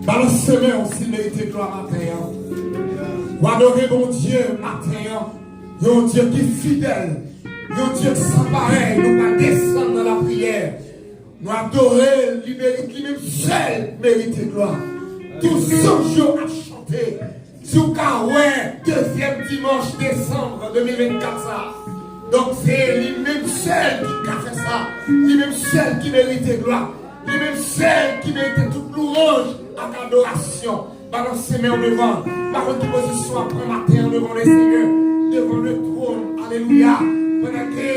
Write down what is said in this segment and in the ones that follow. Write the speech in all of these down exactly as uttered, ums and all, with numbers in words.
Balanse men w si l merite glwa maten an. W adore Bondye maten an. Yon Dye ki fidèl. Yon Dye ki san parèy. Nou pral desann nan lapriyè. Nou adore l, li merit, li menm sèl merite glwa. Tout zanj yo ap chante. Si w ka wè dezyèm dimanch desanm de mil vennkat sa, donk se li menm sèl ki ka fè sa. Li menm sèl ki merite glwa. Li menm sèl ki merite tout louwanj ak adorasyon. Balanse men w devan. M pa konn ki pozisyon w ap pran maten an devan Lesenyè, devan le twòn. Alelouya. Pandan ke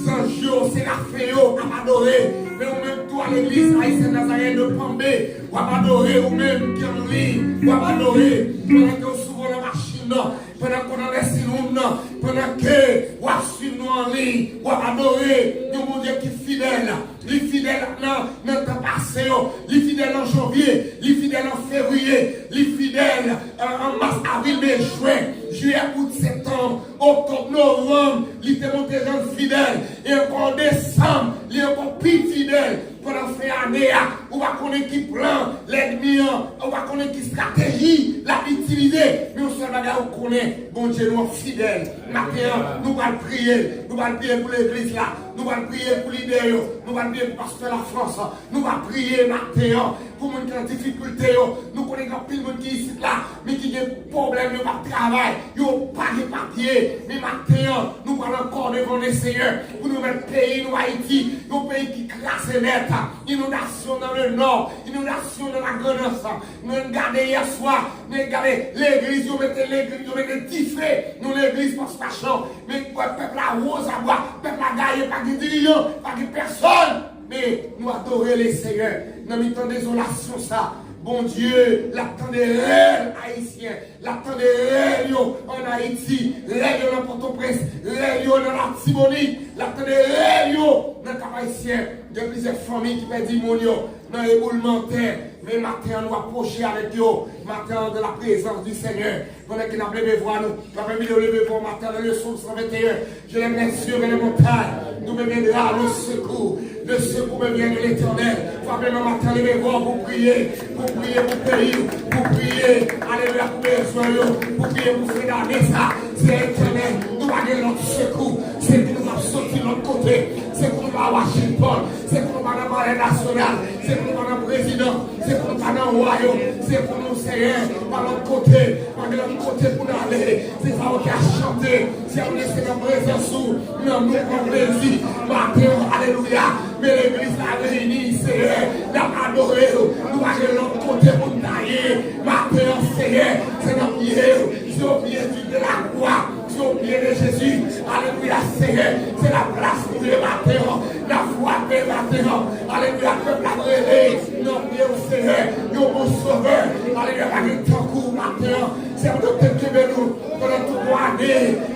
zanj yo, serafen yo ap adore, men ou menm tou a legliz ayisyèn Nazarèt de Panbe, w ap adore ou menm ki an liy, w ap adore pandan ke w sou volan machin nan, pandan ke w nan lèsiloun nan, pandan ke w ap swiv nou an liy, w ap adore yon Bondye ki fidèl. Li fidèl nan, nan tan pase yo. Li fidèl nan janvye. Li fidèl nan fevriye. Li fidèl an, an mas, avril, me, jen, jiyè, out, septanm, oktòb, novanm. Li te montre jan l fidèl. E ankò an desanm, li ankò pi fidèl. Pandan fen ane a, ou pa konnen ki plan lènmi an, ou pa konnen ki estrateji l ap itilize. Men yon sèl bagay ou konnen, Bondye nou an fidèl. Maten an, nou pral priye l. Nou pral priye l pou legliz la. Nou pral priye l pou lidè yo. Nou pral priye l pou pastè Lafrans. Nou va priye maten an pou moun ki nan difikilte yo. Nou konnen gen anpil moun ki isit la, men ki gen pwoblèm, yo p ap travay, yo pa gen papye. Men maten an, nou pral ankò devan Lesenyè pou nou remèt peyi nou Ayiti, yon peyi ki kraze nèt. Inondasyon nan le nò, inondasyon nan Lagrandans. Nou gade yèswa, nou gade legliz, yo mete legliz, yo mete dife nan legliz Pòs Machan. Men wè pèp la wozabwa, pèp la gaye, pa gen dirijan, pa gen pèsòn. Men nou adore Lesenyè nan mitan dezolasyon sa. Bondye, l ap tande rèl ayisyen, l ap tande rèl yo ann Ayiti, rèl yo nan Pòtoprens, rèl yo nan Latibonit, l ap tande rèl yo nan Kap Ayisyen. Gen plizyè fanmi ki pèdi moun yo nan eboulman tè. Men maten an, nou apwoche avèk yo. Maten an, dans la présence du Seigneur. Pandan ke n ap leve vwa nou, nou ap envite w leve vwa w maten an nan le Psaume cent vingt et un. Je lève mes yeux vers les montagnes, d'où me viendra le secours. Le secours me vient de l'Éternel. Frape men maten an, leve vwa w pou w priye, pou w priye pou peyi w, pou w priye, alelouya, pou bezwen yo, pou w priye pou fen dane sa. Se Etènèl, nou pa gen lòt sekou. Se pou nou ap soti lòt kote. Se pou nou pa Washington. Se pou nou pa nan Palè Nasyonal. Se pou nou pa nan prezidan. Se pou nou pa nan wa yo. Se pou nou, Senyè, pa lòt kote. Pa gen lòt kote pou n ale. Se sa yo te ap chante. Senyè, nou rete nan prezans ou. Nan nou pran plezi. Maten an, alelouya. Men legliz la reyini, Senyè. N ap adore w. Nou pa gen lòt kote pou n ta ye. Maten an, Senyè, se nan pye w. Se o pye di de la kwa. Se o pye de Jezi. Alelouya, Senyè. Se laplas nou ye maten an. N ap frape maten an. Alelouya, pèp la ap rele nan pye w, Senyè. Yon bon sovè. Alelouya, pa gen tankou w maten an. Senyè, Bondye, kenbe nou pandan tout mwa ane,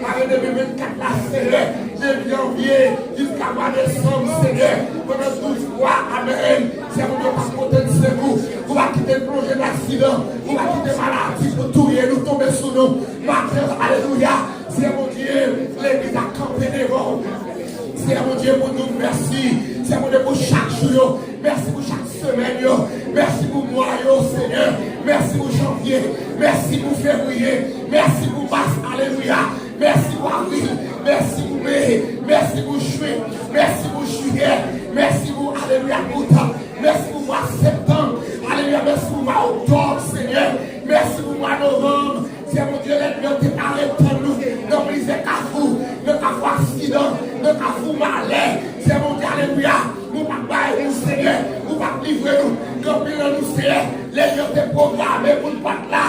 ane de mil vennkat la, Senyè. De janvye jiska mwa desanm, Senyè. Pandan douz mwa, amèn. Senyè, Bondye, w pa pote n sekou. Ou pa kite n plonje nan aksidan. Ou pa kite maladi pou touye nou, tonbe sou nou. Maten an, alelouya. Senyè Bondye, legliz la kanpe devan w. Senyè Bondye, pou nou, mèsi. Senyè Bondye, pou chak jou yo. Mèsi pou chak semèn yo. Mèsi pou mwa yo, Senyè. Mèsi pou janvye. Mèsi pou fevriye. Mèsi pou mas. Alelouya. Mèsi pou avril. Mèsi pou me. Mèsi pou jen. Mèsi pou jiyè. Mèsi pou, alelouya, out. Mèsi pou mwa septanm. Alelouya. Mèsi pou mwa oktòb, Senyè. Mèsi pou mwa novanm. Senyè Bondye, lènmi an te pare tann nou nan plizyè kafou, nan kafou aksidan, nan kafou malè. Senyè Bondye, alelouya, nou pa t bay ou, Senyè, ou pa t livre nou. Gen anpil nan nou, Senyè, lènmi an te pwograme pou n pa t la.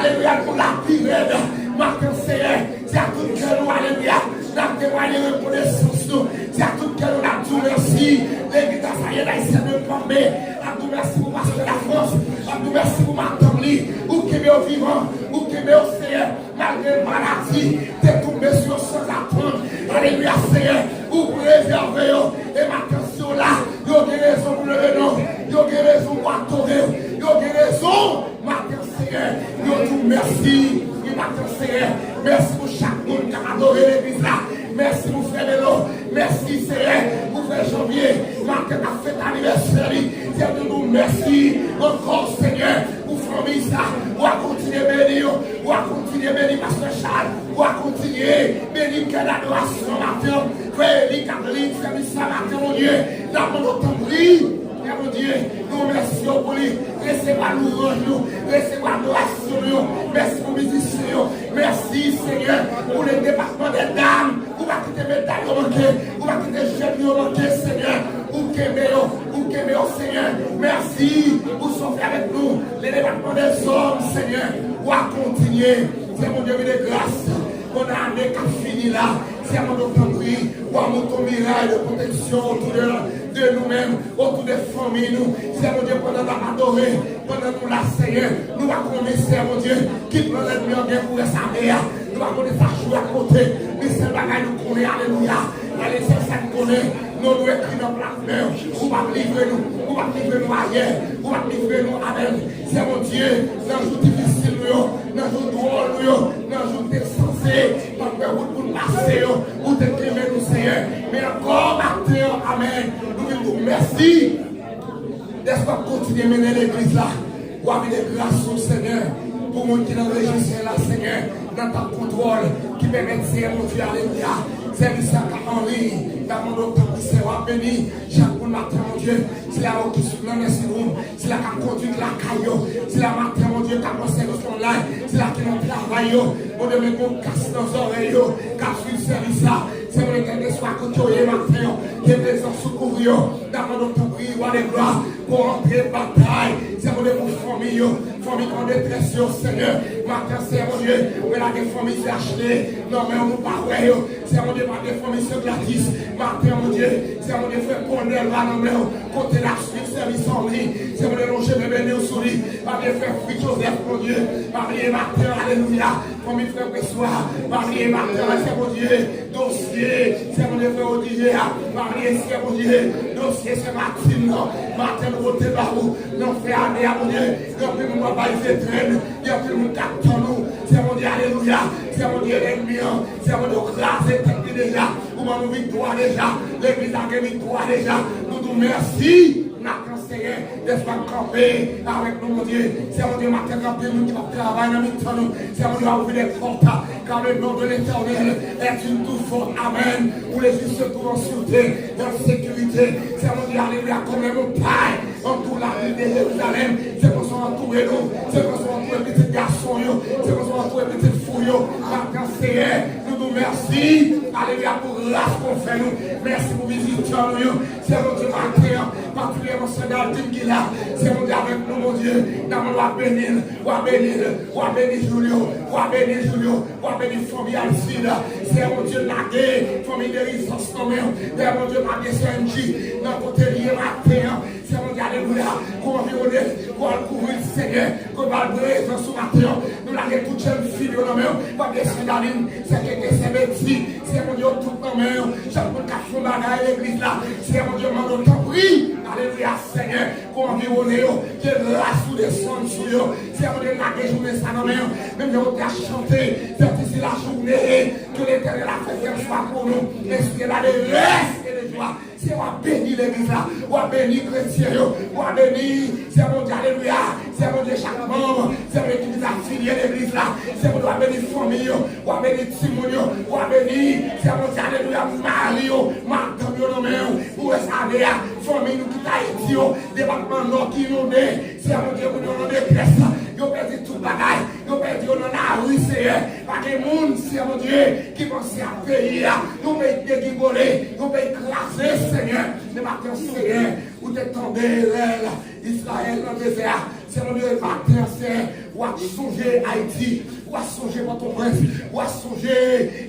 Alelouya, nou la pi rèd. Maten, Senyè, se ak tout kè nou, alelouya, n ap temwaye rekonesans nou. Se ak tout kè nou n ap di w mèsi. Legliz Nazaryen Ayisyen de Panbe ap di w mèsi pou pastè Lafrans, ap di w mèsi pou madanm li. Ou kenbe yo vivan, ou kenbe yo, Senyè. Malgre maladi te tonbe sou yo sanzatann. Alelouya, Senyè, ou prezève yo. E maten si yo la, yo gen rezon pou leve non. Yo gen rezon pou adore. Yo gen rezon maten, Senyè. Yo di w mèsi. Wi, maten, Senyè. Mèsi pou chak moun k ap adore legliz la. Mèsi pou frè Melo. Mèsi, Senyè, pou frè Janvye. Maten n ap fete anivèsè li. Senyè, nou di w mèsi. Mèsi ankò, Senyè, pou fanmi sa. W a kontinye beni yo. W a kontinye beni Pastè Charles. W a kontinye beni kè dadorasyon maten an. Frè Eli k ap li sèvis sa maten, Bondye, n ap mande w tanpri. Frè Bondye, nou remèsye w pou li. Resevwa lwanj nou, resevwa adorasyon nou yo. Mèsi pou mizisyen yo. Mèsi, Senyè, pou le depatman dè dam. Ou pa kite medam yo manke. Ou pa kite jèn yo manke, Senyè. Ou kenbe yo, ou kenbe yo, Senyè. Mèsi pou sa w fè avèk nou. Le depatman dè zòm, Senyè. W a kontinye. Senyè Bondye, vide gras. Pandan ane k ap fini la, Senyè Bondye, tanpri, w a monte yon miray de pwoteksyon otou de, de nou menm, otou de fanmi nou. Senyè Bondye, pandan n ap adore, pandan nou la, Senyè, nou pa konnen, Senyè Bondye, ki plan lènmi an gen pou rès ane a. Nou pa konnen sa jou ap pote. Men sèl bagay nou konnen, alelouya, alelouya, sèl sa n konnen, non nou ekri nan pla men w. Ou p ap livre nou, ou p ap livre nou ayè, ou p ap livre nou avè l. Senyè Bondye, nan jou difisil nou yo, nan jou dwòl nou yo, nan jou n te sanse pa t wè wout pou n pase yo, ou te kenbe nou, Senyè. Men ankò maten an, amèn, nou vin di w mèsi dèske w ap kontinye mennen legliz la. W a vide gras ou, Senyè, pou moun ki nan rejyon sèl la, Senyè, nan tan kontwòl ki pèmèt, Senyè Bondye, alelouya, sèvis la ka an liy. N ap mande w tanpri, Senyè, w a beni chak moun maten, Bondye. Sila yo ki sou nan nursing home, sila k ap kondui lakay yo, sila maten, Bondye, k ap nan sèvis online, sila ki nan travay yo, Bondye, men gen yon kas nan zòrèy yo, k ap swiv sèvis la. Senyè Bondye, kèlkeswa kote yo ye maten an, ke prezans ou kouvri yo. N ap mande w tanpri, wa dè glwa, pou antre batay, Senyè Bondye, pou fanmi yo, fanmi ki an detrès yo, Senyè. Maten, Senyè Bondye, mwen lage fanmi se achte nan men w, nou pa wè yo. Senyè Bondye, pa gen fanmi se gratis. Maten, Bondye, Senyè Bondye, fè pwonèl la nan men w. Kote l ap swiv sèvis an li, Senyè Bondye, lonje men beni w sou li. Pa bliye frè Fritz Joseph, Bondye. Pa bliye maten, alelouya. Fanmi frè Preswa, pa bliye maten, Senyè Bondye. Dosye, Senyè Bondye, frè Odije a. Pa bliye, Senyè Bondye. Dosye sè Martine nan. Maten, nou pote ba ou. Nan fen ane a, Bondye. Gen anpil moun w ap bay ze tren. Gen anpil moun k ap tann ou. Senyè Bondye, alelouya. Senyè Bondye, lènmi an, Senyè Bondye, ou kraze tèt li deja. Ou ban nou viktwa deja. Legliz la gen viktwa deja. Nou di w mèsi maten, Senyè, dèske w ap kanpe avèk nou, Bondye. Senyè Bondye, maten, gen anpil moun ki p ap travay nan mitan nou. Senyè Bondye, w ap ouvri dè pòt, car le nom de l'Éternel est une tour forte. Amèn. Où les justes se trouvent en sûreté, en sécurité. Senyè Bondye, alelouya, kòm lè montay antoure lavil de Jérusalem. Se konsa w antoure nou. Se konsa w antoure pitit gason yo. Se konsa w antoure pitit fi w yo. Maten, Senyè, nou di w mèsi. Alelouya, pou gras ke w fè nou. Mèsi pou vizitè nou yo. Senyè Bondye, maten an, patikilyèman sè Daldine ki la. Senyè Bondye, avèk nou, Bondye. N ap mande w a beni l, w a beni l, w a beni Julio, w a beni Julio, w a beni fanmi Alcide. Senyè Bondye, lage fanmi Derizans nan men w. Senyè Bondye, pa bliye sè Angie nan kote li ye maten an. Senyè Bondye, alelouya, ke w anviwonnen l, ke w al kouvri l, Senyè, ke w ba l prezans ou maten an. Nou lage tout jèn fi yo nan men w. Pa bliye sè Daline, sè Keke, sè Betty. Senyè Bondye, yo tout nan men w. Chak moun k ap fè yon bagay legliz la, Senyè Bondye, mande w tanpri, alelouya, Senyè, ke w anviwonnen yo, ke gras ou desann sou yo. Senyè Bondye, lage jounen sa nan men w. Menm jan yo te ap chante, Cette ici la journée que l'Éternel a faite, qu'elle soit pour nous un souvenir d'allégresse et de joie. Senyè, w a beni legliz la, w a beni kretyen yo, w a beni, Senyè Bondye, alelouya, Senyè Bondye, chak manm, Senyè Bondye, ki vin afilye legliz la, Senyè Bondye, w a beni fanmi yo, w a beni timoun yo, w a beni, Senyè Bondye, alelouya, mari yo, madanm yo nan men w, pou rès ane a, fanmi nou ki t Ayiti yo, depatman Nò ki inonde, Senyè Bondye, moun yo nan detrès, yo pèdi tout bagay, yo pèdi yo nan lari, Senyè, pa gen moun, Senyè Bondye, ki panse a peyi a, yon peyi ki degringole, yon peyi kraze, Senyè. Men maten, Senyè, ou te tande rèl Izrayèl nan dezè a. Senyè Bondye, maten, Senyè, w ap sonje Ayiti, w ap sonje Pòtoprens, w ap sonje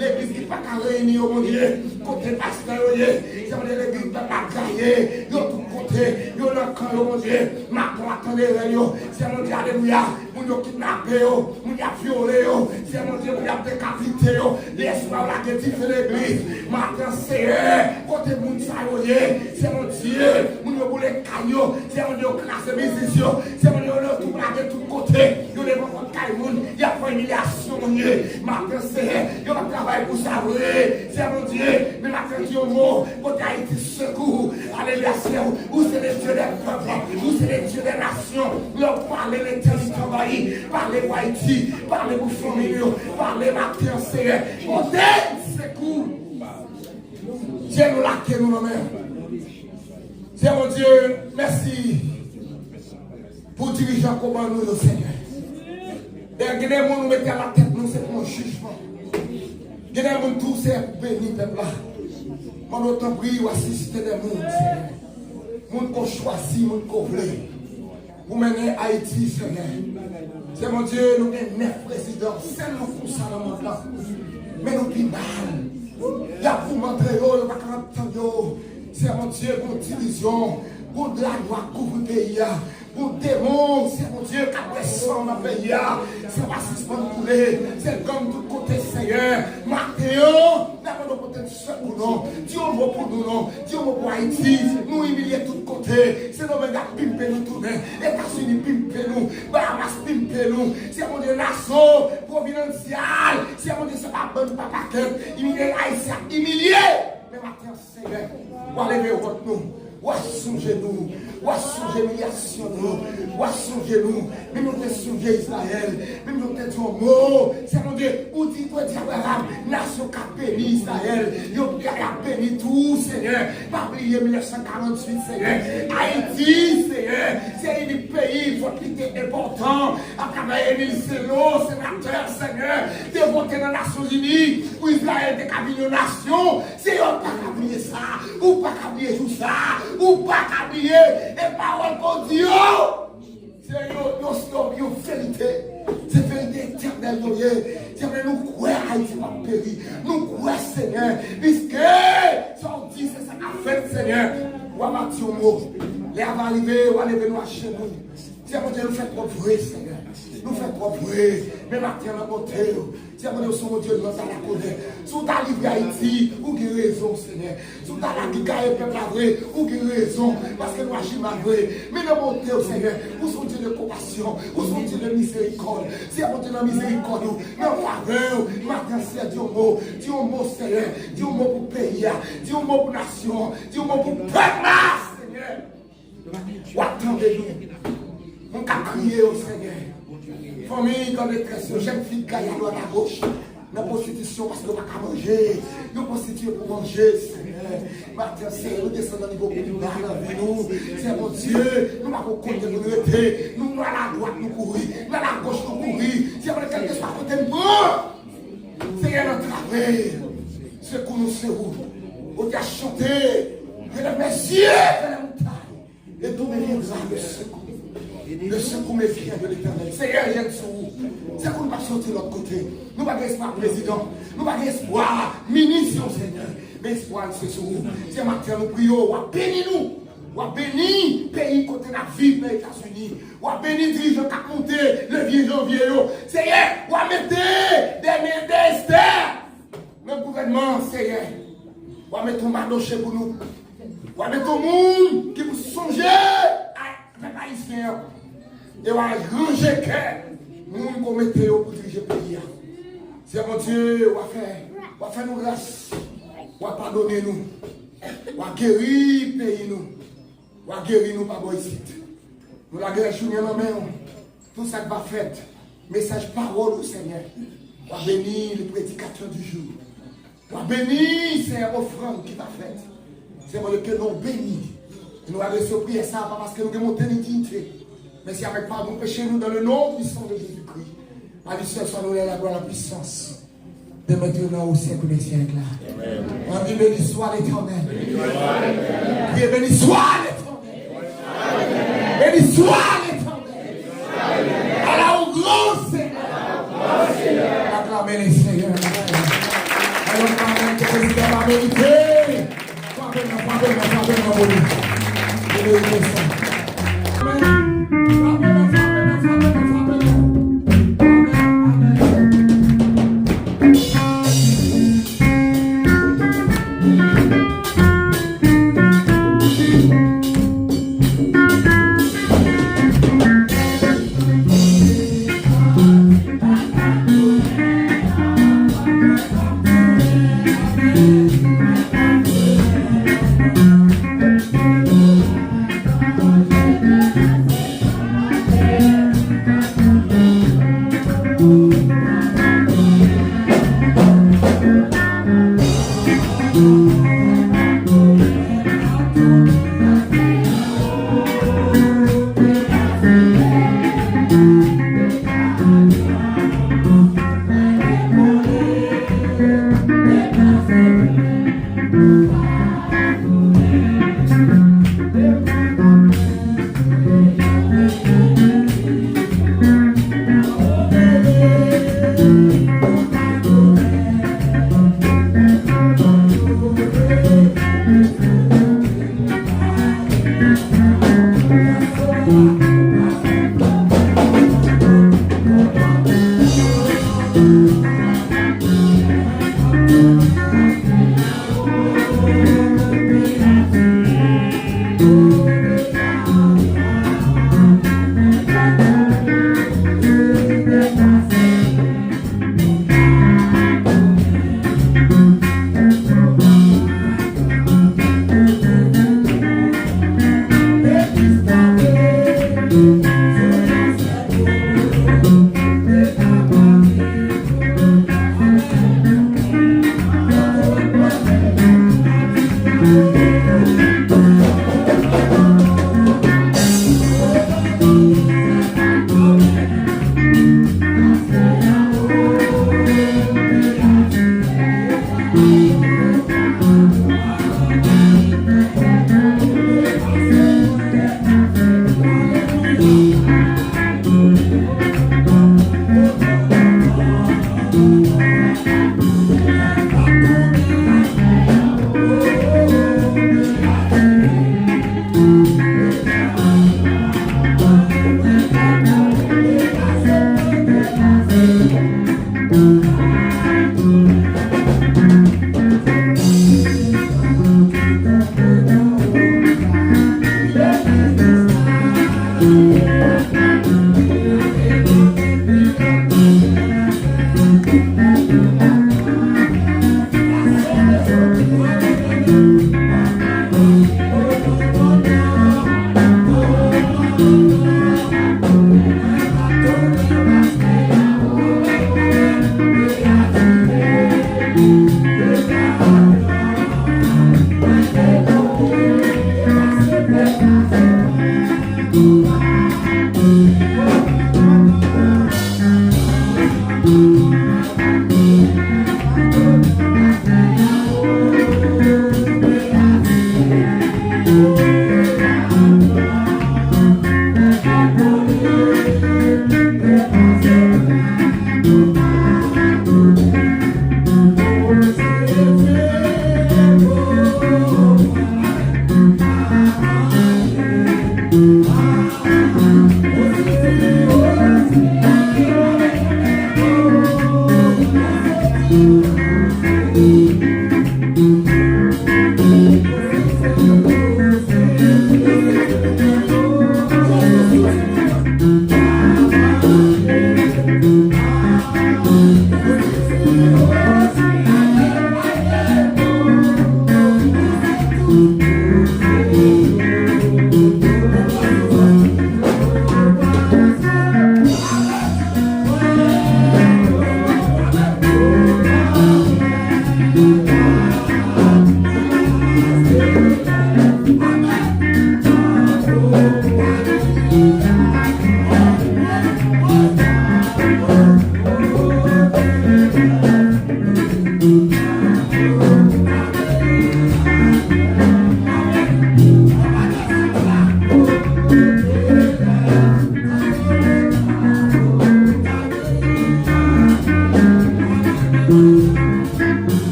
legliz ki pa ka reyini yo, Bondye, kote pastè yo ye. Senyè Bondye, legliz pèp la gaye, yo tout kote, yo nan kan yo, Bondye. Maten, w ap tande rèl yo. Senyè Bondye, alelouya. Moun yo kidnape yo, moun y ap vyole yo, Senyè Bondye, moun y ap dekapite yo, lespwa yo lage dife legliz. Maten, Senyè, kote moun sa yo ye, Senyè Bondye, moun yo boule kay yo, Senyè Bondye, yo kraze biznis yo, Senyè Bondye, yo lage tout kote, yo devan pòt kay moun, y ap fè imilyasyon, Bondye. Maten, Senyè, yo p ap travay pou sa vre, Senyè Bondye, men maten, di yon mo, kote Ayiti, sekou, alelouya, Senyè, ou se le Dieu des peuples, ou se le Dieu dè nasyon, lè w pale, Letènèl, li travay, pale pou Ayiti, pale pou fanmi yo, pale maten an, Seyè, pote sekou. Seyè, nou lage nou nan men w. Seyè Bondye, mèsi pou dirijan k ou ban nou yo, Senyè. Dayè, gen de moun ou mete alatèt nou, se pou yon jijman. Gen de moun tou, Seyè, pou beni pèp la. Mande w tanpri, w asisite de moun, Senyè. Moun k ou chwazi, moun k ou vle pou mennen Ayiti, Senyè. Seyè Bondye, nou gen nèf prezidan, sèl nou konsa nan mond lan. Men nou pi mal. Y ap goumen antre yo, yo pa ka antann yo. Seyè Bondye, gon divizyon, gon dra nwa k kouvri peyi a. Gon demon, Seyè Bondye, k ap bwè san nan peyi a. San pa sispann koule. Se gang tout kote, Seyè. Maten an, n ap mande w pote sekou non. Di yon mo pou nou non. Di yon mo pou Ayiti. Nou imilye tout kote. Sendomeng ap pimpe nou tounen. Etazini pimpe nou. Bahamas pimpe nou. Seyè Bondye, Naso, Pwovidansyal. Seyè Bondye, se pa bann pa pakèt. Imilye Ayisyen ap imilye. Men maten an, Senyè, w a leve wont nou. W a sonje nou. W a sonje imilyasyon nou. W a sonje nou. Menm jan w te sonje Izrayèl. Menm jan w te di yon mo. Seyè Bondye, ou di, ou di Abraram, nasyon k ap beni Izrayèl, yo, y a, y ap beni tou, Senyè. Pa bliye mil nèf san karanntuit, Senyè. Ayiti, Senyè, se inik peyi, vòt li te enpòtan. Atravè Emile Selon, senatè, Senyè, te vote nan Nasyonzini pou Izrayèl te ka vin yon nasyon. Senyè, ou pa ka bliye sa. Ou pa ka bliye jou sa. Ou pa ka bliye. E pawòl ke w di yo, se yo, yo, yo, yo verite. Se verite etènèl yo ye. Senyè, nou kwè Ayiti p ap peri. Nou kwè, Senyè, piske sa w di, se sa k ap fèt, Senyè. W a bati yon mo. Lè a va rive, w a leve nou a jenou. Senyè Bondye, nou fè twòp vre, Senyè. Nou fè twòp vre. Men maten an, nan bonte w. Senyè Bondye, ou se yon Bondye nan ta la kolè. Si w ta livre Ayiti, ou gen rezon, Senyè. Si w ta lage gaye pèp la vre, ou gen rezon. Paske nou aji mal vre. Men nan bonte w, Senyè, ou se yon Dye de konpasyon. Ou se yon Dye de mizerikòd. Senyè Bondye, nan mizerikòd ou, nan favè w, maten an, Senyè, di yon mo. Di yon mo, Senyè. Di yon mo pou peyi a. Di yon mo pou nasyon an. Di yon mo pou pèp la, Senyè. W ap tande nou. Moun k ap kriye yo, Senyè. Fanmi k an detrès yo, jèn fi k gaye adwat agoch. Nan pwostitisyon paske yo pa ka manje. Yo pwostitiye pou manje, Senyè. Maten, Senyè, nou desann nan nivo pi ba nan vi nou. Senyè Bondye, nou pa konn kote pou nou rete. Nou, nou al adwat, nou kouri. Nou al agoch, nou kouri. Senyè Bondye, kèlkeswa kote n pran, Senyè, nan travè, sekou nou, se ou. Ou te chante, je lève mes yeux vers les montagnes. Et d'où me viendra le secours? Le secours me vient de l'Éternel. Senyè, jwenn sou ou. Sekou nou pa soti lòt kote. Nou pa gen espwa prezidan. Nou pa gen espwa minis yo, Senyè. Men espwa n se sou ou. Se maten an nou priye w, w ap beni nou. W ap beni peyi kote n ap viv nan Etazini. W ap beni dirijan k ap monte le vye janvye yo. Senyè, w ap mete de, de Estè nan gouvènman an, Senyè. W a mete yon madoche pou nou. W a mete yon moun ki pou sonje a pèp ayisyen an. E w a ranje kè moun k ou mete yo pou dirije peyi a. Senyè Bondye, w a fè, w a fè nou gras. W a padone nou. W a geri peyi nou. W a geri nou pa bò isit. Nou lage rès jounen an nan men w. Tout sa k va fèt, mesaj pawòl ou, Senyè. W a beni le prédicateur du jour. W a beni, Senyè, ofrann ki va fèt. Senyè Bondye, ke non w beni. E nou adrese w priyè sa a, pa paske nou gen monte ni diyite, men se avèk padon peche nou, dans le nom puissant de Jésus-Christ. À lui seul soit l'honneur, la gloire, la puissance. Dès maintenant au siècle des siècles. On dit, béni soit l'Éternel. Criez, béni soit l'Éternel. Béni soit l'Éternel. À la hauteur, Seigneur. Acclamez le Seigneur. Alò, amen, ke Prezidan pa merite. Frape nan, frape nan, frape nan pou li. Li merite sa. Amen. Frape nan, frape nan, frape nan, frape nan. Amen, amen.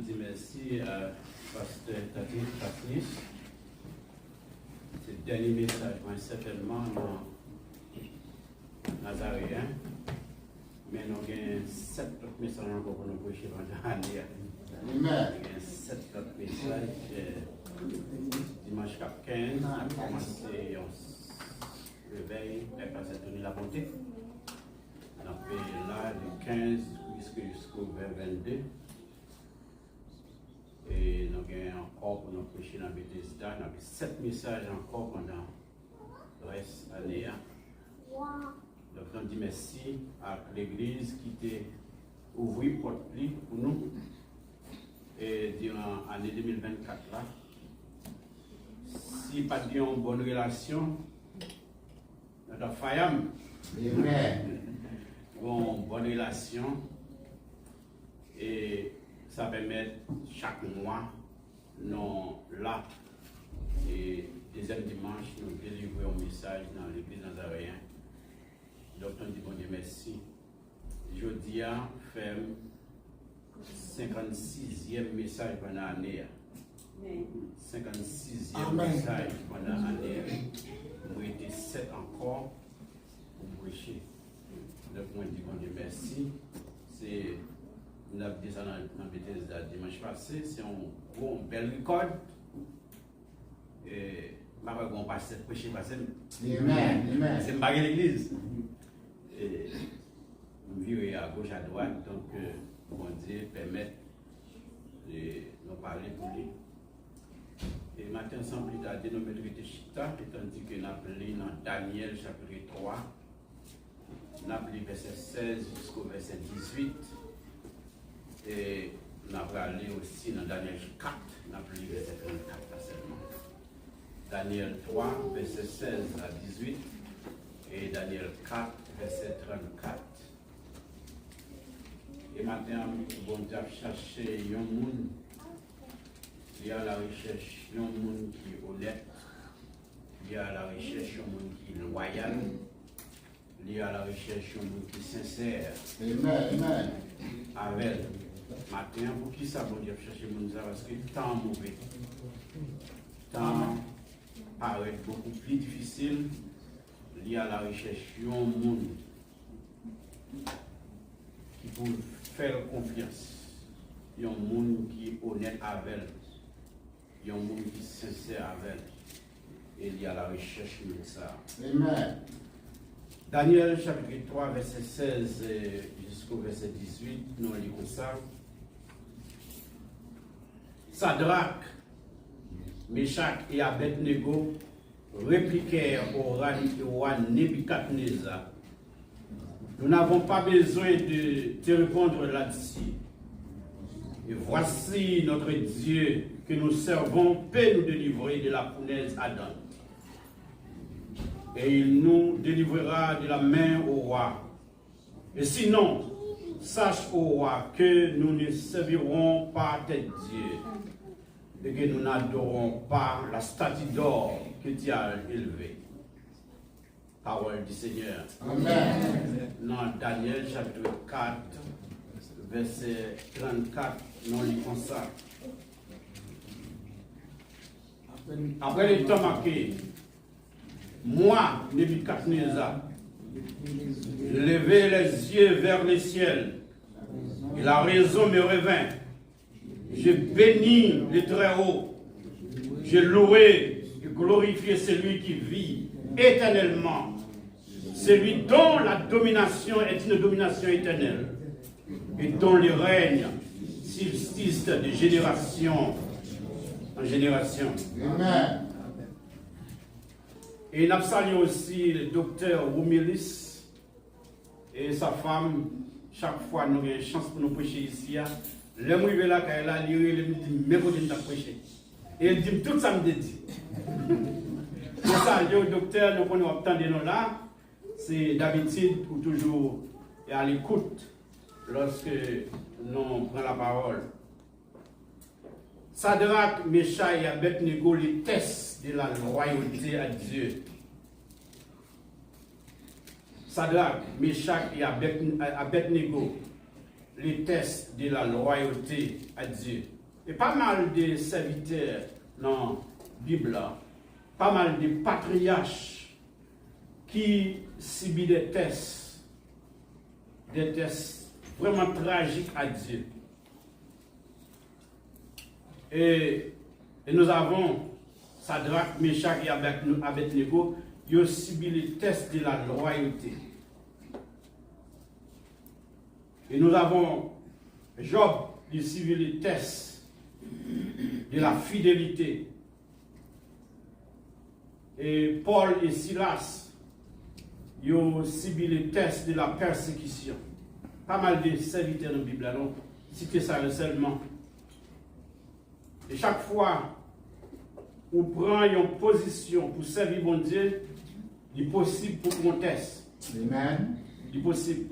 Di mèsi a pastè Tati Patnis. Se dènye mesaj mwen sètènman nan Nazareyen. Men nou gen sèt lòt mesaj ankò pou nou preche pandan ane a. Amen. Nou gen sèt lòt mesaj, eh, dimanch k ap kenz, n ap kòmanse yon revèy, Pè Pastè Tony Labonté. N ap veye la de kenz riske jisko ven vennde. E nou gen ankò pou nou preche nan Betesda, n ap gen sèt mesaj ankò pandan rès ane a. Donk, nou di mèsi ak legliz ki te ouvri pòt li pou nou, e, diran ane de mil vennkat la. Si pa t gen yon bòn relasyon, nou t ap fayanm. Amen. Gon bòn relasyon, e sa pèmèt chak mwa nou la, e dezyèm dimanch, nou delivre yon mesaj nan legliz Nazareyen. Donk, nou di Bondye mèsi. Jodi a fè m senkannsizyèm mesaj pandan ane a. Amen. Senkannsizyèm Amen. Mesaj pandan ane a. M rete sèt ankò pou m preche. Donk, mwen di Bondye mèsi. Se, n ap di sa nan, nan Betesda dimanch pase, se yon gwo, bèl rekòd. E, m pa kwè gen yon pastè k preche pase m. Amen, amen. Pase m pa gen legliz. E, m vire agoch, adwat, donk, e, Bondye pèmèt, e, nou pale pou li. E maten an, san pli tade, nou mèt rete chita, etandike n ap li nan Danyèl chapit twa, n ap li vèsè sèz jisko vèsè dizuit. E n ap prale osi nan Danyèl kat, n ap li vèsè trannkat la sèlman. Danyèl twa, vèsè sèz a dizuit, e Danyèl kat, vèsè trannkat. E maten an, Bondye ap chache yon moun. Li a la rechèch yon moun ki onèt. Li a la rechèch yon moun ki lwayal. Li a la rechèch yon moun ki sensè Amen, amen. Avè l. Maten an, poukisa Bondye ap chache moun sa? Paske tan an move. Tan an parèt bokou pli difisil. Li a la rechèch yon moun ki pou fè l konfyans, yon moun ki onèt avè l, yon moun ki sensè avè l, e li a la rechèch moun sa a. Amen. Danyèl chapit twa, vèsè sèz, eh, jisko vèsè dizuit, nou li konsa. Sadrak, Mechak e Abèdnego replikèrent au ra-, au roi Nebikadneza, Nous n'avons pas besoin de te répondre là-dessus. Et voici, notre Dieu que nous servons peut nous délivrer de la fournaise ardente. Et il nous délivrera de la main au roi. Et sinon, sache, ô roi, que nous ne servirons pas tes dieux, et que nous n'adorons pas la statue d'or que tu as élevée. Parole du Seigneur. Amen. Nan Danyèl chapit kat, vèsè trannkat, nou li konsa. Après le temps marqué, moi, Nebuchadnezzar, je levai les yeux vers le ciel, et la raison me revint. Je bénis le Très-Haut. Je louai Glorifiez celui qui vit éternellement, celui dont la domination est une domination éternelle et dont le règne subsiste de génération en génération. Amen. E n ap salye osi Doktè Romilis e sa fanm. Chak fwa nou gen chans pou nou preche isi a, lè m rive lakay la, li rele m, li di m men kote m t ap preche. E li di m tout sa m te di. Nou salye w, Doktè, nou konnen w ap tande nou la. Se dabitid ou toujou alekout lòske nou pran lapawòl. Sadrach, Meshach et Abednego, les tests de la loyauté à Dieu. Sadrach, Meshach et Abed- Abednego, les tests de la loyauté à Dieu. E pa mal de sèvitè nan Bib la, pa mal de patriyach ki sibi de tès, de tès vrèman trajik a Dye. Et, et nous avons Sadrach, Meshach et Abed- Abednego, ils ont subi le test de la loyauté. Et nous avons Job, il subit le test de la fidélité. E Pòl e Silas, yo sibi le test de la persécution. Pa mal de sèvitè nan Bib la, non? Site sa yo sèlman. E chak fwa ou pran yon pozisyon pou sèvi Bondye, li posib pou pran tès. Amen. Li posib.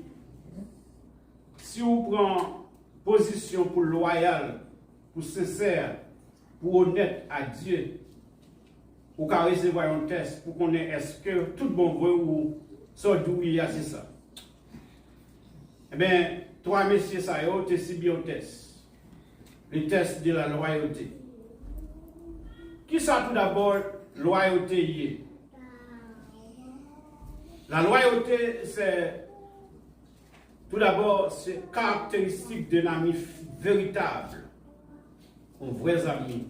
Si ou pran pozisyon pou lwayal, pou sensè, pou onèt a Dye, ou ka resevwa yon tès pou konnen èske tout bon vre ou sa w di w ye a se sa. Ebyen, twa mesye sa yo te sibi yon tès. Le test de la loyauté. Kisa toudabò lwayote ye? La loyauté, c'est Tout d'abord, c'est caractéristique d'un ami f- véritable, un vrai ami.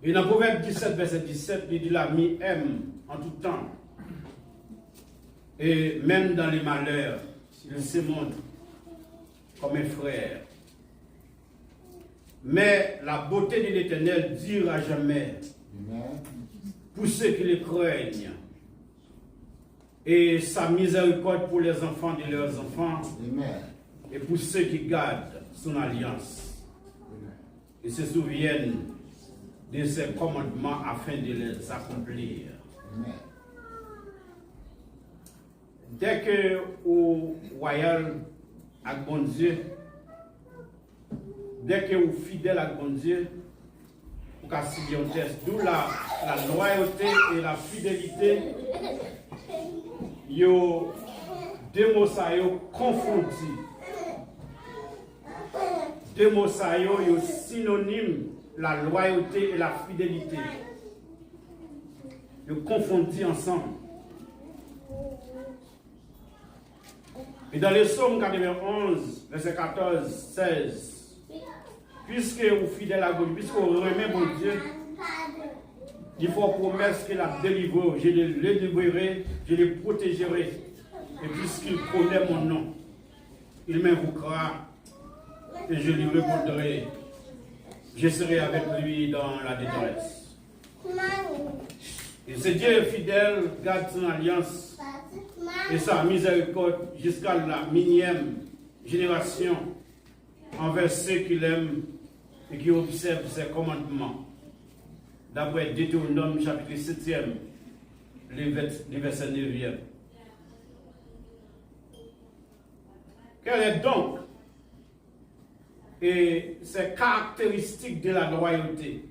Et dans Proverbe dix-sept, verset dix-sept, il dit, l'ami aime en tout temps. Et même dans les malheurs, il se montre comme un frère. Mais la beauté de l'Éternel dure à jamais pour ceux qui le craignent. Et sa miséricorde pour les enfants de leurs enfants, et pour ceux qui gardent son alliance et se souviennent de ses commandements afin de les accomplir. Dèke ou lwayal ak Bondye, dèke ou fidèl ak Bondye, ou ka sibi yon tès. D'où la, la loyauté et la fidélité, yo, de mo sa yo konfondi. De mo sa yo, yo sinonim, la loyauté et la fidélité. Yo konfondi ansanm. Et dans le psaume quatre-vingt-onze, verset quatorze, seize, puisque ou fidèle à Dieu, puisque ou renmen Bondye, li fè w pwomès ke l ap delivre w. Je le délivrerai, je le protégerai. Et puisqu'il connaît mon nom, il m'invoquera et je lui répondrai. Je serai avec lui dans la détresse. Et ce Dieu fidèle garde son alliance et sa miséricorde jusqu'à la millième génération envers ceux qui l'aiment et qui observent ses commandements. D'après Deutéronome chapitre septième, le vers- le verset neuvième. Quel est donc et ces caractéristiques de la loyauté.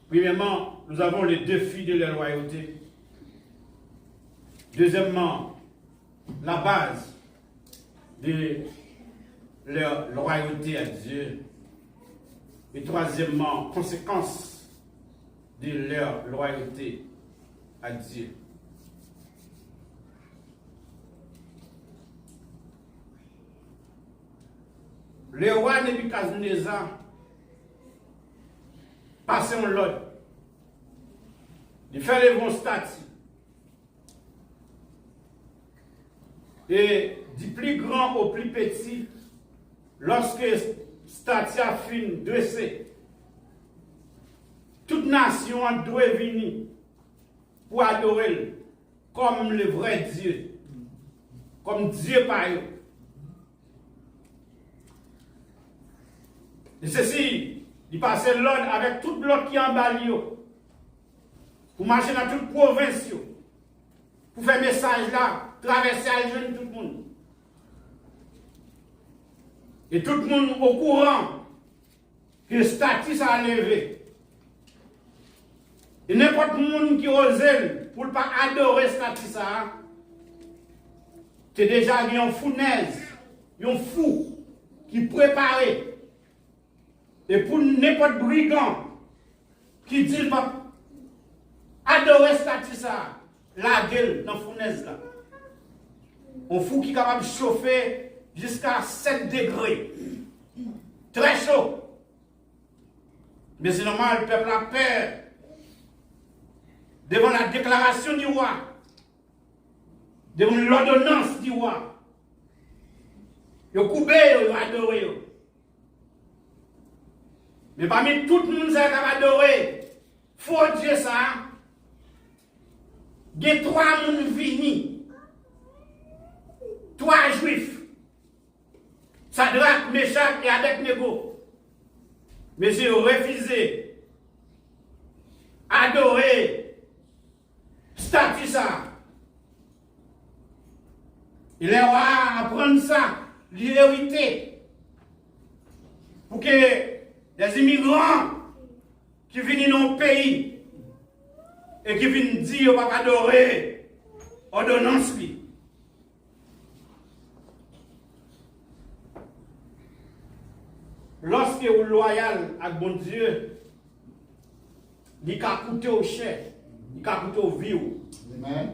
Premièrement, nous avons le défi de la loyauté. Deuxièmement, la base de leur loyauté à Dieu. Et troisièmement, conséquence de leur loyauté à Dieu. Le roi Nebuchadnezzar, pase yon lòd. Li fè leve yon stati. E du plus grand au plus petit, lòske stati a fin drese, tout nasyon an dwe vini pou adore l kòm le vrè Dye, kòm Dye pa yo. E sesi, li pase lòd avèk tout lòt ki anba l yo, pou mache nan tout pwovens yo, pou fè mesaj la travèse al jwenn tout moun. E tout moun okouran ke stati sa a leve. E nenpòt moun ki oze l pou l pa adore stati sa a, te deja gen yon founèz, yon fou ki prepare. E pou nenpòt brigan ki di l p ap adore stati sa a, lage l nan founèz la. Yon fou ki kapab chofe jiska sèt degre. Trè cho. Men se nòmal, pèp la pè devan la déclaration du roi, devan l'ordonnance du roi. Yo koube yo, yo adore yo. Men pami tout moun sa yo k ap adore fo dye sa a, gen twa moun vini, twa Jwif, Sadrak, Mechak e Abèdnego. Mesye yo refize adore stati sa a. E lè wa a aprann sa, li erite pou ke dè imigran ki vini nan yon peyi e ki vin di yo p ap adore òdonans li. Lòske ou lwayal ak Bondye, li ka koute w chè, li ka koute w vi w. Amen.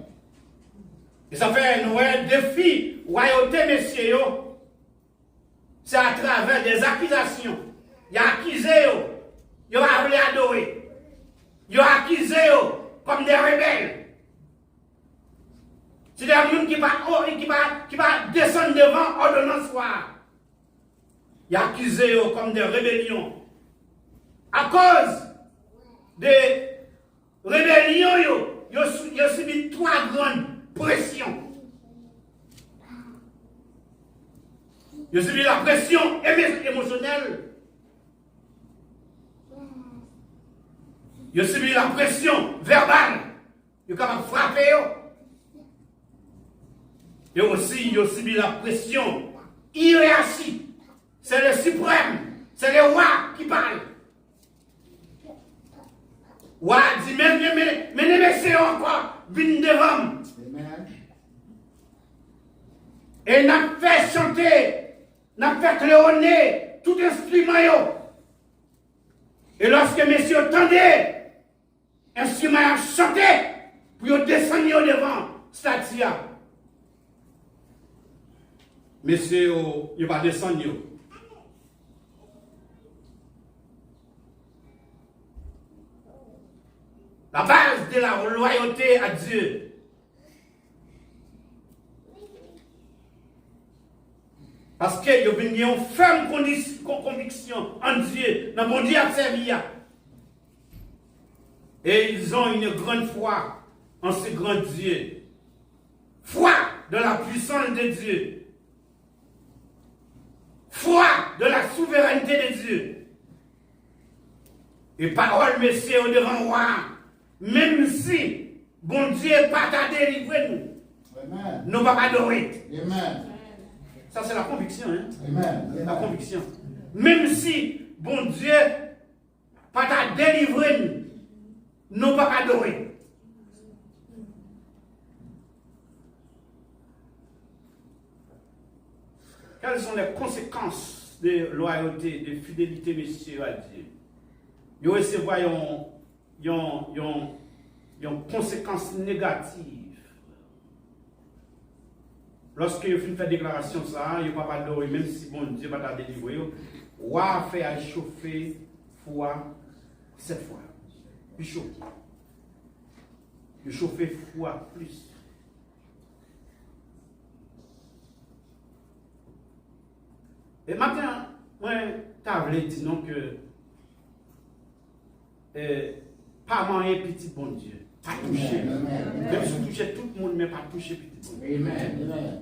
E sa fè nou wè defi wayote mesye yo, se atravè dè akizasyon. Y akize yo, yo pa vle adore. Yo akize yo kòm dè rebèl. Se dè moun ki pa, ki pa, ki pa desann devan òdonans wa a. Y akize yo kòm dè rebelyon. Akoz dè rebelyon yo, yo, yo sibi twa gran presyon. Yo sibi la presyon emo-, emosyonèl. Yo sibi la presyon vèbal. Yo kapab frape yo. E osi, yo sibi la presyon iyerachi. Se le siprèm, se le wa ki pale. Wa a di, men, men, men, mennen mesye yo ankò, vin devan m. Amen. E n ap fè chante, n ap fè klewone tout enstriman yo. E lòske mesye yo tande, enstriman y ap chante pou yo desann yo devan stati a. Mesye yo, yo pa desann yo. La base de la loyauté à Dieu. Paske yo vin gen yon fèm kondis-, kon-, konviksyon an Dye, nan Bondye y ap sèvi a. Et ils ont une grande foi en ce grand Dieu. Foi dans la puissance de Dieu. Foi dans la souveraineté de Dieu. E pawòl mesye yo devan wa a, menm si Bondye pa ta delivre nou, amen, nou p ap adore. Amen. Sa se la konviksyon, hein? Amen. La konviksyon. Menm si Bondye pa ta delivre n, nou p ap adore. Quelles sont les conséquences de loyauté, de fidélité mesye yo a Dieu? Yo resevwa yon, yon, yon, yon konsekans negatif. Lòske yo fin fè deklarasyon sa a, yo p ap adore menm si Bondye pa ta delivre yo. Wa a fè al chofe fou a, Sèt fwa. Li chofe. Li chofe fou a plis. E maten an, mwen ta vle di nou ke, eh, pa manyen pitit Bondye. Pa touche. Menm si w touche tout moun, men pa touche pitit Bondye.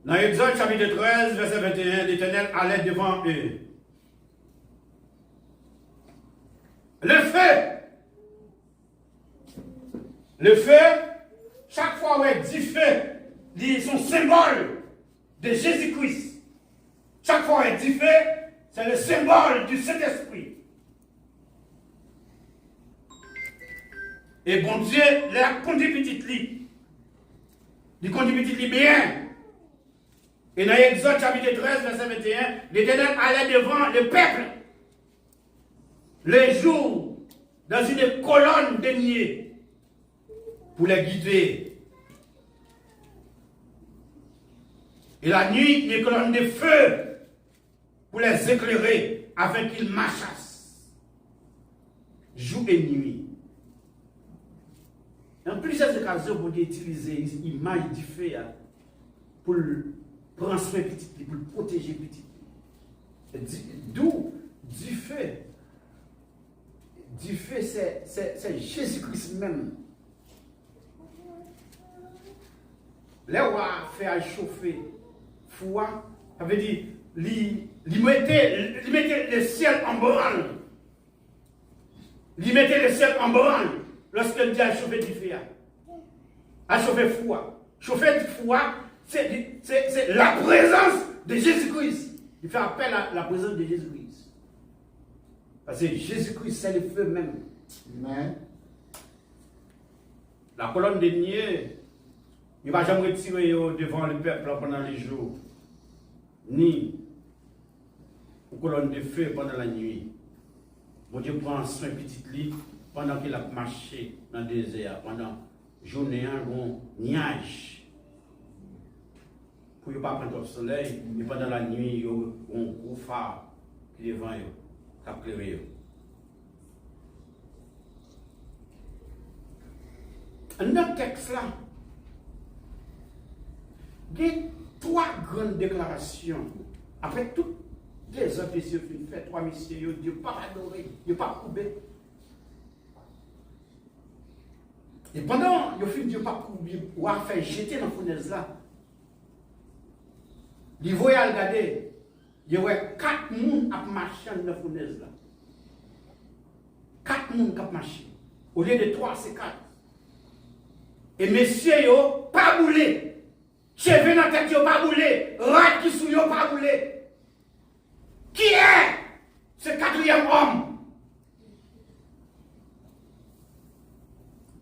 Nan Egzòd chapit trèz, vèsè venteyen, Letènèl alè devan yo. Le feu! Le feu, chak fwa w wè dife, li se yon senbòl de Jezi Kris. Chak fwa w wè dife, se le symbole du Saint-Esprit. E Bondye, lè l ap kondui pitit li, li kondui pitit li byen. E nan Egzòd chapit trèz, vèsè venteyen, Letènèl alè devan le pèp le jou dans une colonne de nuée pour les guider. Et la nuit, une colonne de feu pour les éclairer afin qu'ils marchassent jour et nuit. Nan plizyè okazyon, Bondye itilize imaj dife a pou l pran swen pitit li, pou l pwoteje pitit li. Di, dou, dife, dife, se, se, se Jezi Kris menm. Lè wa a fè a chofe fou a, sa vle di, li, li mete, li mete le ciel en branle. Li mete le ciel en branle lorsque l di al chofe dife a. Al chofe fou a. Chofe fou a, se, se, se la présence de Jésus-Christ. Li fè apèl a la prezans de Jezi Kris. Paske Jezi Kris, se le feu menm. Amen. La colonne de nuée, yo pa janm retire yo devan le pèp la pandan le jou, ni yon kolòn de fe pandan la nuit. Bondye pran swen pitit li pandan ke l ap mache nan dezè a, pandan jounen an, gon nyaj pou yo pa pran twòp solèy, e pandan la nuit, yo gon gwo fa ki devan yo, k ap klere yo. Anndan tèks la, gen twa grann deklarasyon. Apre tout dezòd mesye yo fin fè, twa mesye yo di yo p ap adore, yo p ap koube. E pandan yo fin di yo p ap koube, wa fè jete nan founèz la. Li voye al gade, yo wè kat moun ap mache anndan founèz la. Kat moun k ap mache. Olye de twa, se kat. E mesye yo pa boule. Cheve nan tèt yo pa boule. Rad ki sou yo pa boule. Qui est ce quatrième homme?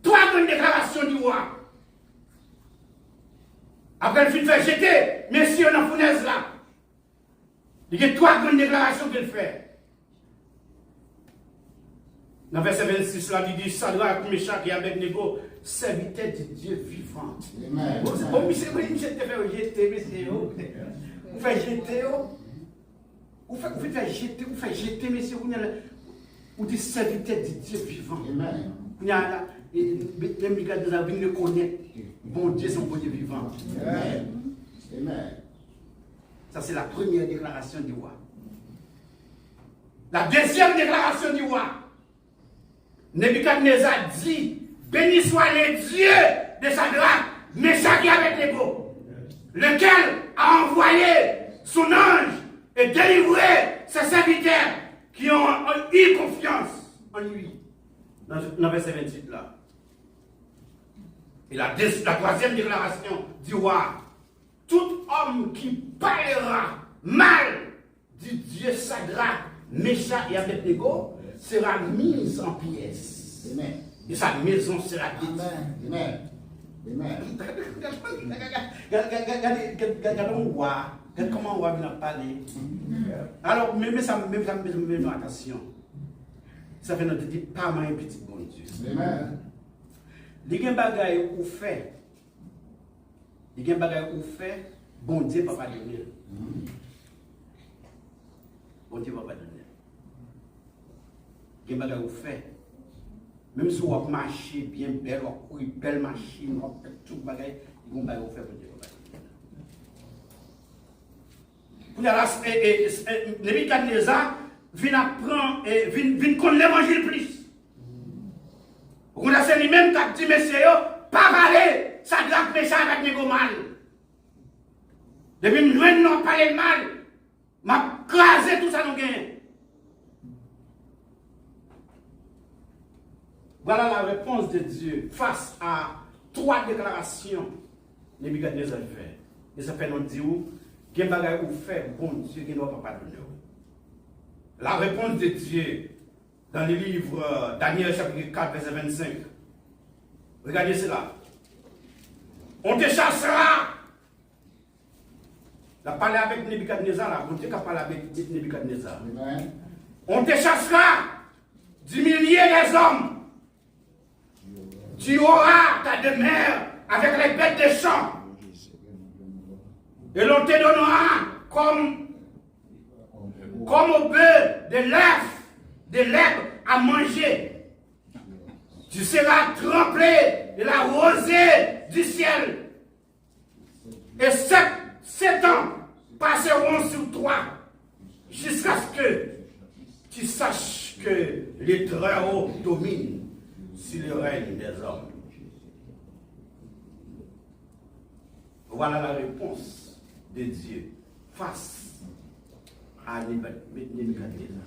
Twa grann deklarasyon di wa. Apre l fin fè jete mesye yo nan founèz la, li gen twa grann deklarasyon ke l fè. Nan vèsè vennsis la, li di, Sadrak, Mechak e Abèdnego, sèvitè di Dye vivan. Amen. Bon, se bon, misye, misye te fè yo jete mesye yo. Ou fè jete yo. Ou fè, ou fè jete, ou fè jete mesye, kounye a la, ou di sèvitè di Dye vivan. Amen. Kounye a la, e, e, menm li gade la, vin rekonèt Bondye se yon Bondye vivan. Amen. Amen. Ça, c'est la première déclaration du roi. La deuxième déclaration du roi. Nebikadneza di, Béni soit le Dieu de Shadrach, Meshach et Abednego, lequel a envoyé son ange et délivré ses serviteurs qui ont eu confiance en lui. Nan, nan vèsè venntuit la. Et la, deuxi- la troisième déclaration du roi, tout homme qui parlera mal du Dieu Shadrach, Meshach et Abednego sera mis en pièces. Amen. Et sa maison sera détruite. Amen. Amen. Amen. Gade, gade, gade, gade, gade, gade, gade yon wa. Gade kòman wa vin ap pale. Alò, men, men sa, men sa, men, men, men, atansyon. Sa fè nou te di pa manyen pitit Bondye. Amen. Li gen bagay ou fè. Li gen bagay ou fè, Bondye pa padone l. Bondye pa padone. Gen bagay ou fè. Menm si w ap mache byen bèl, w ap kouri bèl machin, w ap fè tout bagay, gen bagay ou fè, Bondye pa padone. Kounye a la, e, e, e, Nebikadneza vin ap pran, e, vin, vin konn levanjil plis. Ou konnen se li menm k ap di mesye yo, pa pale Sadrak, Mechak, Abèdnego mal. Depi m jwenn nou ap pale l mal, m ap kraze tout sa nou genyen. Voilà la réponse de Dieu face à trois déclarations Nebikadneza fè. E sa fè nou di w, gen bagay ou fè, Bondye gen dwa pa padone w. La réponse de Dieu dans le livre Daniel chapitre quatre verset vingt-cinq. Regardez cela. On te chassera. L ap pale avèk Nebikadneza la, Bondye k ap pale avèk Nebikadneza. Amen. On te chassera du milieu des hommes. Tu auras ta demeure avec les bêtes des champs. Et l'on te donnera comme, comme au bœuf de l'herbe, de l'herbe à manger. Tu seras trempé de la rosée du ciel. Et sept, sept ans passeront sur toi, jusqu'à ce que tu saches que le Très-Haut domine sur le règne des hommes. Voilà la réponse de Dieu face à Nebikadneza.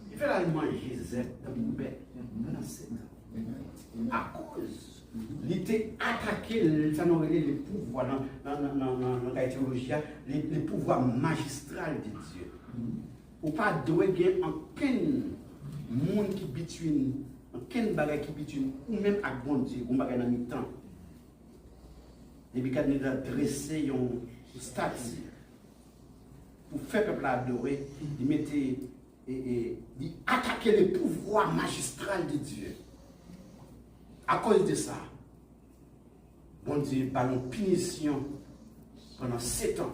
Li fè l al manje zèb tankou bèt pandan sèt an. Akoz li te atake sa nou rele le pouvoir nan, nan, nan, nan, nan langaj teyoloji a, le, le pouvoir magistral de Dieu. Ou pa dwe gen ankenn moun ki bitwin, ankenn bagay ki bitwin ou menm ak Bondye, yon bagay nan mitan. Nebikadneza drese yon estati pou fè pèp la adore, li mete, e, e, li atake le pouvoir magistral de Dieu. Akoz de sa, Bondye ba l yon pinisyon pandan sèt an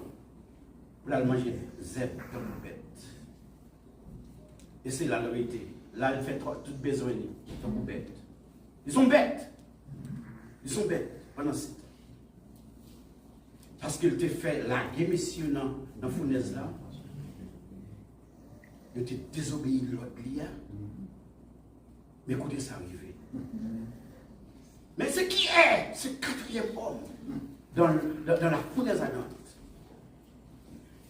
pou l al manje zèb tankou bèt. E se la l rete. La l fè tout bezwen li tankou bèt. Li se yon bèt. Li se yon bèt pandan sèt an. Paske l te fè lage mesye yo nan, nan founèz la. Yo te dezobeyi lòd li a. Men koute sa rive. Men se qui est ce quatrième homme dans, dans, dans la fournaise ardente?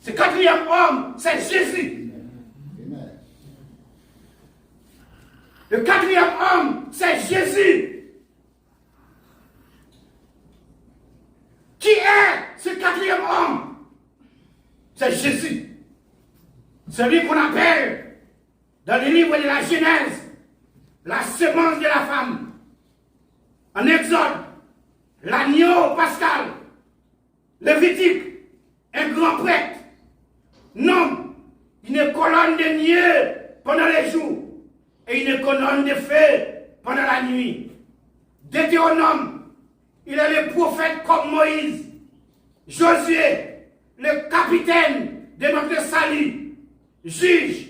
Ce quatrième homme, c'est Jésus. Le quatrième homme, c'est Jésus. Qui est ce quatrième homme? C'est Jésus. Celui qu'on appelle dans le livre de la Genèse la semence de la femme. En Exode, l'agneau pascal. Lévitique, un grand prêtre. Nombre, une colonne de nuée pendant les jours et une colonne de feu pendant la nuit. Deutéronome, il est le prophète comme Moïse. Josué, le capitaine de notre salut. Juge,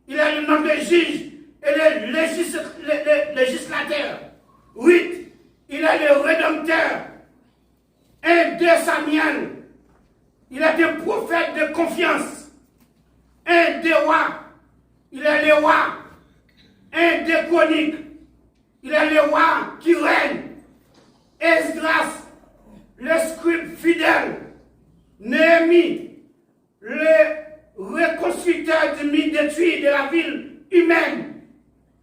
il est notre juge et le, légis- le- le- législateur. Ruth, il est le rédempteur. Un de Samuel, il est un prophète de confiance. Un de Rois, il est le roi. Un de Chroniques, il est le roi qui règne. Esdras, le scribe fidèle. Néhémie, le reconstructeur du mur détruit de la ville humaine.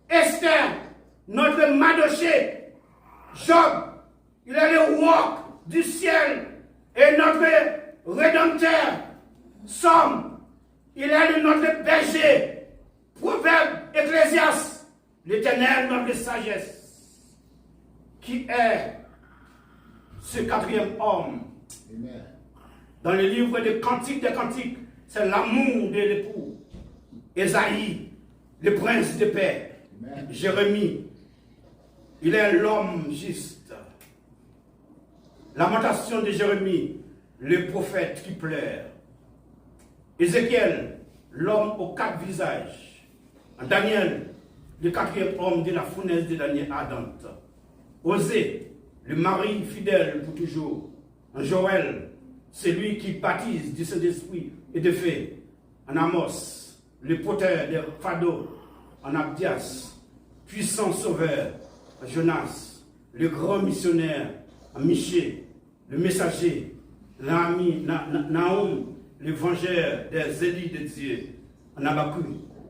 Esther, notre Mardochée. Job, il est le roc du ciel et notre rédempteur. Somme, il est le- notre berger. Proverbe, Ecclésiaste, l'Éternel, notre sagesse. Qui est ce quatrième homme? Amen. Dans le livre de Cantiques des Cantiques, c'est l'amour de l'époux. Ésaïe, le prince de paix. Amen. Jérémie, il est l'homme juste. Lamentation de Jérémie, le prophète qui pleure. Ézéchiel, L'homme aux quatre visages, en Daniel, le quatrième homme de la fournaise de l'année ardente. Osée, le mari fidèle pour toujours, en Joël, celui qui baptise du Saint-Esprit et de feu, en Amos, le porteur des fardeaux, en Abdias, puissant sauveur, en Jonas, le grand missionnaire, en Michée, le messager, Naomi, Na- Na- Nahum, le vengeur des élus de Dieu, en Habacuc,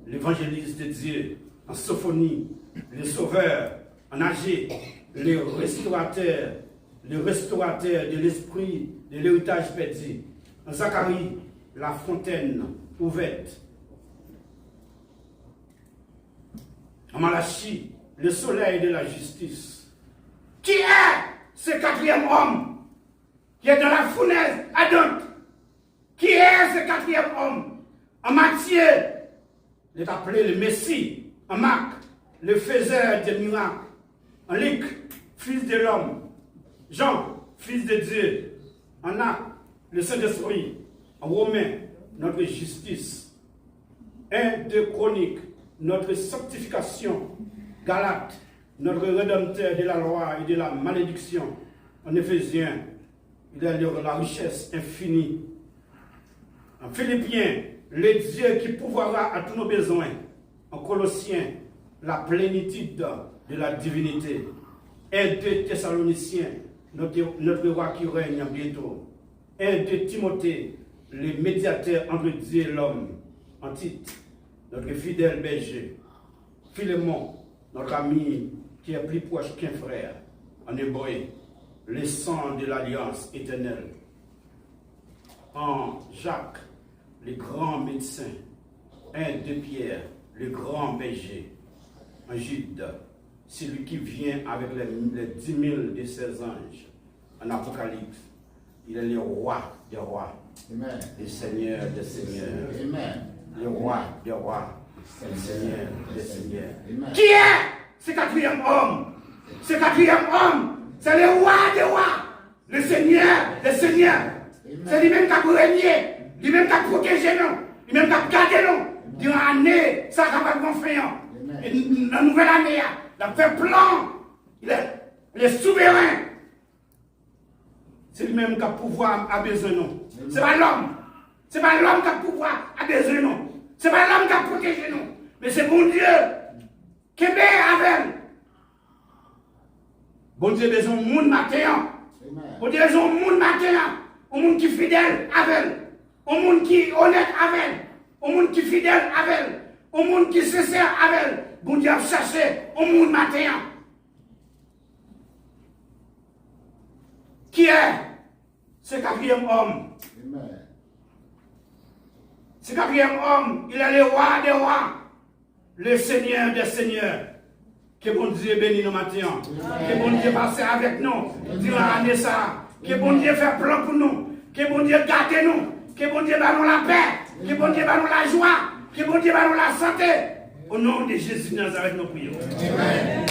l'évangéliste de Dieu, en Sophonie, le sauveur, en Agée, le restaurateur, le restaurateur de l'esprit, de l'héritage perdu, en Zacharie, la fontaine ouverte, en Malachie, le soleil de la justice. Qui est ce quatrième homme qui est dans la fournaise ardente? Qui est ce quatrième homme? En Matthieu, il est appelé le Messie. En Marc, le faiseur de miracles. En Luc, fils de l'homme. Jean, fils de Dieu. En Actes, le Saint-Esprit. En Romains, notre justice. Un de Chroniques, notre sanctification. Galates, notre rédempteur de la loi et de la malédiction. En Éphésiens, il est le- la richesse infinie. En Philippiens, le Dieu qui pourvoira à tous nos besoins. En Colossiens, la plénitude de la divinité. Un de Thessaloniciens, notre, notre roi qui règne bientôt. Un de Timothée, le médiateur entre Dieu et l'homme. En Tite, notre fidèle berger. Philémon, notre ami qui est plus proche qu'un frère. En Hébreu, le sang de l'alliance éternelle. En Jacques, le grand médecin. Un de Pierre, le grand berger. En Jude, celui qui vient avec les, les dix mille de ses anges. En Apocalypse, il est le roi des rois, Amen. Le Seigneur des seigneurs, Amen. Le roi des rois, le Seigneur des seigneurs. Amen. Qui est ce quatrième homme? Ce quatrième homme, c'est le roi des rois, le Seigneur des seigneurs. Amen. Se li menm k ap renye, li menm k ap pwoteje nou, li menm k ap gade nou. Diran ane sa a kapab gon fen an. Amen. E n- nan nouvèl ane a, l ap fè plan. Il est, il est souverain. Se li menm k ap pouvwa a bezwen nou. Se pa lòm. Se pa lòm k ap pouvwa a bezwen nou. Se pa lòm k ap pwoteje nou. Men se Bondye. Kenbe avè l. Bondye bezwen yon moun maten an. Amen. Bondye bezwen yon moun maten an. Yon moun ki fidèl avè l. Yon moun ki onèt avè l. Yon moun ki fidèl avè l. Yon moun ki sensè avè l. Bondye ap chache yon moun maten an. Qui est ce quatrième homme? Amen. Ce quatrième homme, il est le roi des rois, le Seigneur des seigneurs. Ke Bondye beni nou maten an. Ke Bondye pase avèk nou diran ane sa a. Ke Bondye fè plan pou nou. Ke Bondye gade nou. Ke Bondye ba nou lapè. Ke Bondye ba nou lajwa. Ke Bondye ba nou lasante. O non de Jezi Nazarèt, nou priye. Amen.